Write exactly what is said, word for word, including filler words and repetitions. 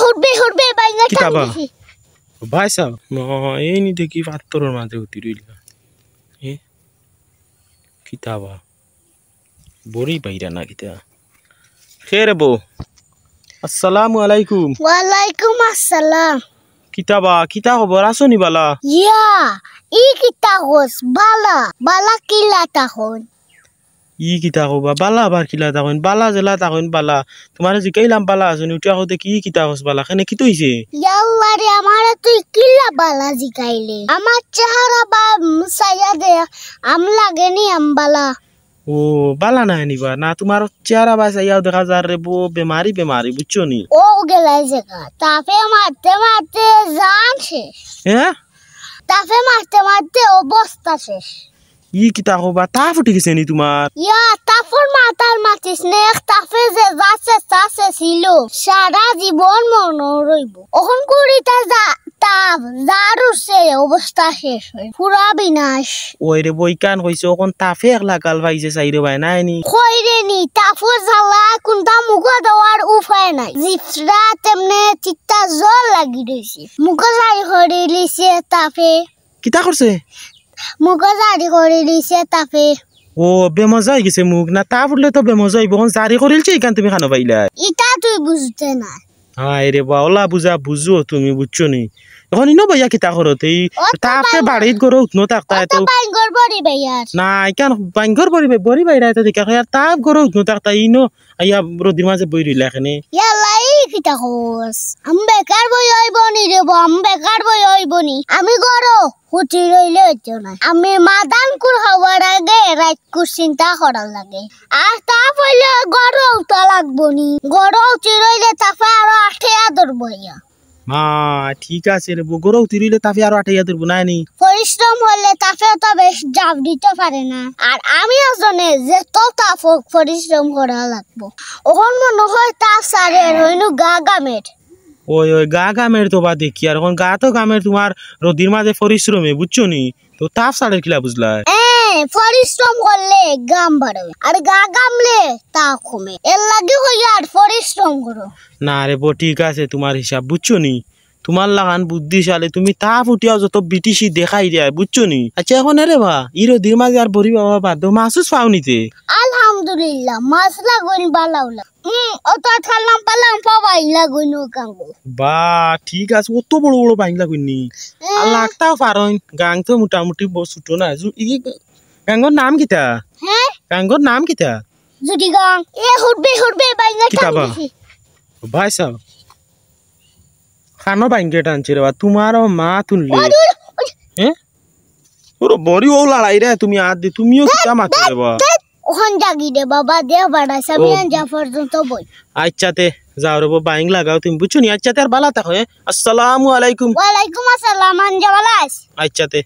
হুরবে হুরবে বাইঙ্গা কিতা বা? টান দিছে। ভাই সাহেব, ন, এই নি দেখি পাত্তরর মাঝে উঠি রইলা। এ? কিতা বা? বড়ি বাইরা না কিতা? খে রে বউ। আসসালামু আলাইকুম। ওয়ালাইকুম আসসালাম। কিতা বা, কিতা খবর? আছো নি বালা? ইয়া, ই কিতা কস? বালা, বালা কিলা তখন? ই কিতা কও বা? বালা আবার কিলা তখন? বালা যেলা তখন বালা। তুমারে জিকাইলাম বালা আছো নি? উঠিয়া কও দেখি ই কিতা কস বালা? কেনে কিতা অইছে? ইয়াল্লা রে, আমারে তুই কিলা বালা জিকাইলে? আমার চেহারা বা, উম, চাইয়া দে, আম লাগে নি আম বালা? ও, বালা নায় নি বা? না, তুমার চেহারা বা চাইয়াও দেখা যার রে বউ, বেমারি বেমারি, বুঝছো নি? ও গেলাই জাগা। তাপে মারতে মারতে জান শেষ। হ্যাঁ? তাপে মারতে মারতে অবস্থা শেষ। ই কিতা কও বা, তাপ উঠি গেছে নি তুমার? ইয়া, তাপর মাতার মাতিস নে, এক তাপে যে যাচ্ছে তাছে ছিল, সারা জীবন মনো রইব। অখন কুড়িটা যা, তাপ, যার উঠছে অবস্থা শেষ অই, পুরা বিনাশ। ওই রে বউ, ইখান কইছে, অখন তাপে একলা গাল পাইছে চাইরো বায় নায় নি। কই রে নি, তাপর জ্বালা কুনটা মুখো দেওয়ার উপায় নাই। জিফরা তেমনে তিতা জল লাগি রইছে। মুখো জারি করিলিছে তাপে। কিতা করছে? মুখো জারি করিলিছে তাপে। ও, বেমজা অই গেছে মুখ। না, তাপ উঠলে তো বেমজা অইবো। অখন জারি করিলছে, ইখান তুমি খানো পাইলা? ইটা তুই বুঝতে না। হায় রে বা, অলা বুঝা বুঝো তুমি, বুঝছো নি? অখন ইনো বইয়া কিতা করো? এই ও তো তাপে বাইঙ্গর। বাড়িত গরো উঠনো থাকতা অত তো। বাইঙ্গর বড়ি বাইয়ার। না, ইখান বাইঙ্গর বড়ি বাই-, বড়ি বাইরা তো দেখা কই, আর তাপ গরো উঠনো থাকতা, ইনো আইয়া রোদির মাঝে বই রইলা কেনে। ইয়াল্লা, ই কিতা কস? আমি বেকার বই অইব নি রে বা, আমি বেকার বই অইব নি। আমি গরো হুতি রইলে অইতো না। আমি মাদান কুর হওয়ার আগে রাইত কুর চিন্তা করার লাগে। আর তাপ অইলে গরো উঠা লাগবো নি। গরো উঠি রইলে তাপে আরো আটেয়া ধরবো ইয়া। মা, ঠিক আছে রে বউ, গরো উঠি রইলে তাপে আরো আটেয়া ধরবো, নায় নি? পরিশ্রম করলে তাপে তো বেশ জাপ দিতে পারে না। আর আমি একজনে যেত তাপ হোক পরিশ্রম করা লাগবো। অখন মনো হয় তাপ সারে রইনু গা গামের। ওই, ওই, গা গামের তো বা দেখি, আর অখন গা তো গামের তুমার রোদির মাঝে পরিশ্রমে, বুঝছো নি? তো তাপ সারের কিলা বুঝলায়? এ, পরিশ্রম করলে গাম বাড়ে, আর গা গামলে তাপ কমে। এর লাগি কই আর পরিশ্রম করো। না রে বউ, ঠিক আছে তুমার হিসাব, বুঝছো নি? তুমার লাখান বুদ্ধিশালী, তুমি তাপ উঠিয়াও যত বিটিশি দেখাই দেয়, বুঝছো নি? আচ্ছা, অখন এরে বা, ই রোদির মাঝে আর বড়ি বাবা বাদ দেও, মাছ উছ পাও নি তে? আলহামদুলিল্লাহ, মাছ লাগুইন বালাউলা। হুম, অত থালাম পালাম পা বাইন লাগুইন ও কাঙ্গো। বা, ঠিক আছে, অত বড় বড় বাইন লাগুইন নি? এ। আর লাগতাও পারইন, গাং তো মোটামুটি বড় ছোট না। জু-, ই গাঙ্গর নাম কিতা? হ্যাঁ? গাঙ্গর নাম কিতা? জুটি গাং। এ হুরবে হুরবে বাইঙ্গা কিতা টান বা? দিছে। ভাই সাহেব, খানো বাইঙ্গে টানছে রে বা, তুমারও মা তুললে। ওই, ওই, ওই। হ্যাঁ? ওরে বড়ি ও লড়াই রে, তুমি আর দি, তুমিও কিতা মাতো রে বা? অখন জাগি দে বাবা, দেহ বাড়াইছে, আমি ও। আঞ্জা পর্যন্ত বই। আচ্ছা তে, যাও রে বা, বাইং লাগাও তুমি, বুঝছো নি? আচ্ছা তে, আর বালা থাকো, হ্যাঁ? আসসালামু আলাইকুম। ওয়ালাইকুম আসসালাম, আঞ্জা বালা আছ? আচ্ছা তে।